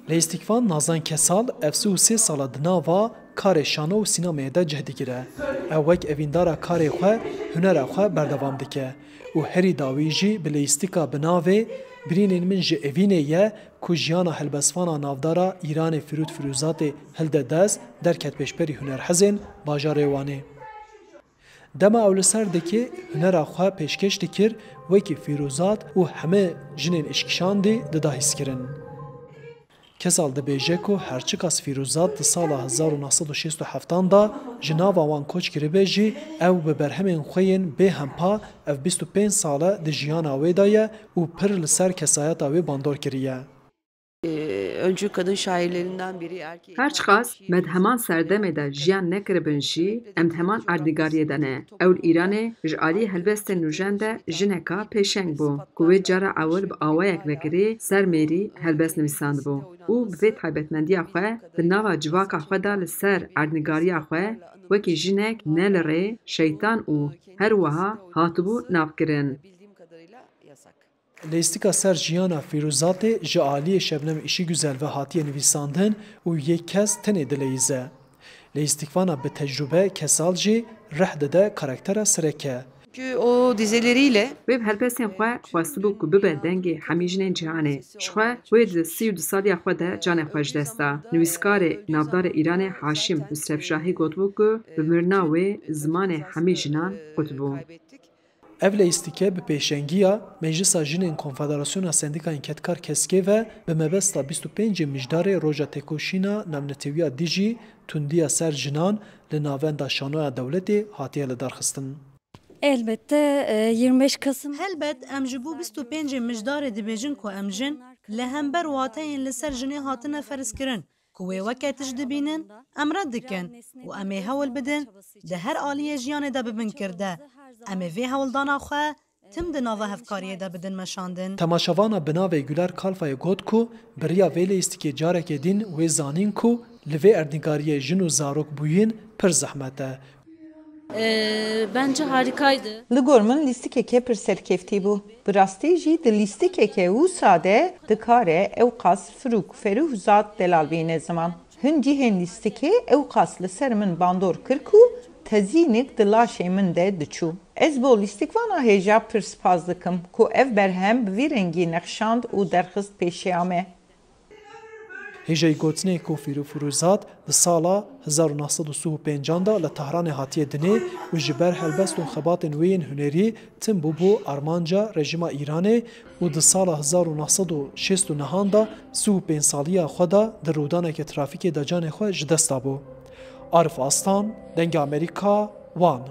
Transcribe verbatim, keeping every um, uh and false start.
Leyîstîkvan Nazan Kesal ev sih û sê sala di nava karê şano û sînemeyê de cih digire. Ew wek evîndara karê xwe, hunera xwe berdewam dike û herî dawî jî bi leyîstîka bi navê Birînên min ji Evînê ye ku jiyana helbestvana navdara Îranê Fîrûd Fîrûzatê hilde dest, derket pêşberî hunerhezên bajarê Wanê. Dema ew li ser dikê hunera xwe pêşkêş dikir, wekî Fîrûzat û heme jinên îşkişandî dida hîskirin. Kesal dibêje ku herçiqas Fîrûzat di sala hezar û neh sed û şêst û heft an de ji nava wan koç kiribe jî, ew bi berhemên xwe yên bêhempa ev bîst û pênc sal e di jiyana wê de ye û pir li ser kesayeta wê bandor kiriye. Ee, öncü kadın şairlerinden biri erkeği Her çiqas me di heman serdemê de jiyan nekiribin jî, em di heman erdnîgariyê de ne. Ew li Îranê ji aliyê helbestên nûjen de jineka pêşeng bû, ku wê cara ewil bi awayek vekirî ser mêrî helbest nivîsandibû û bi vê taybetmendiya xwe di nava civaka xwe de li ser erdnîgariya xwe wekî jinek ne li rê, şeytan û her wiha hatibû navkirin. Leyîstîka ser jiyana Fîrûzatê ji aliyê Şebnem Îşîgüzel ve hatiye nivîsandin û yek kes tenê dileyîze. Leyîstîkvana bi tecrûbe Kesal jî rih dide karaktera sereke. Çünkü o dizeleriyle Wê bi helbestên xwe xwestibû ku bibe dengê hemî jinên cîhanê. Ji xwe wê di sî û du saliya xwe de canê xwe ji dest da. Nivîskarê navdarê Îranê Haşîm Husrevşahî gotibû ku bi mirina wê zimanê hemî jinan qut bû. Ev leyîstîke bi pêşengiya Meclisa Jinên Konfederasyona Sendîkayên Kedkar Keskê ve bi mebesta bîst û pêncê Mijdarê Roja Têkoşîna Navnetewîya Dijî Tundiya Ser Jinan li Navenda Şanoya Dewletê hatiye lidarxistin. Elbette e, yirmi beş Kasım Helbet em ji bo bîst û pêncê Mijdarê dibêjin ku em jin li hember wateyên li ser jinê hatine ferzkirin ku wê weke tişt dibînin, em red dikin û em ê hewl bidin di her aliyê jiyanê de bibin kirde. Em ê vê hewldana xwe tim di nava hevkariyê de bidin meşandin. Temaşevana bi navê Güler Kalfayê got ku bi riya vê leyîstikê carekê din wê zanîn ku li vê erdnîgariyê jin û zarok bûyîn pir zehmet e. E, bence harikaydı. Li gor min lîstikeke pir serkeftî bû. Bi rastî jî di lîstikeke wisa de dikare ewqas firûk ferûh zad delal bîne ziman. Hin cihên lîstikê ewqas li ser min bandor kir ku tezînik di laşê min de diçû. Ez bo lîstikvana hêja pir spas dikim ku ev berhem bi vî rengî nexşand û derxist pêşiya me. Hêjayî gotinê ku Fîrû Firûzat di sala hezar û neh sed û sî û pêncan de li Tehranê hatiye dinê û ji ber helbest û xebatên wê yên hunerî tim bûbû armanca rejîma Îranê û di sala hezar û neh sed û şêst û nehan de sî û pênc saliya xwe de di rûdaneke trafîkê de canê xwe ji dest dabû. Arif Aslan, Dengê Amerîka, Wan.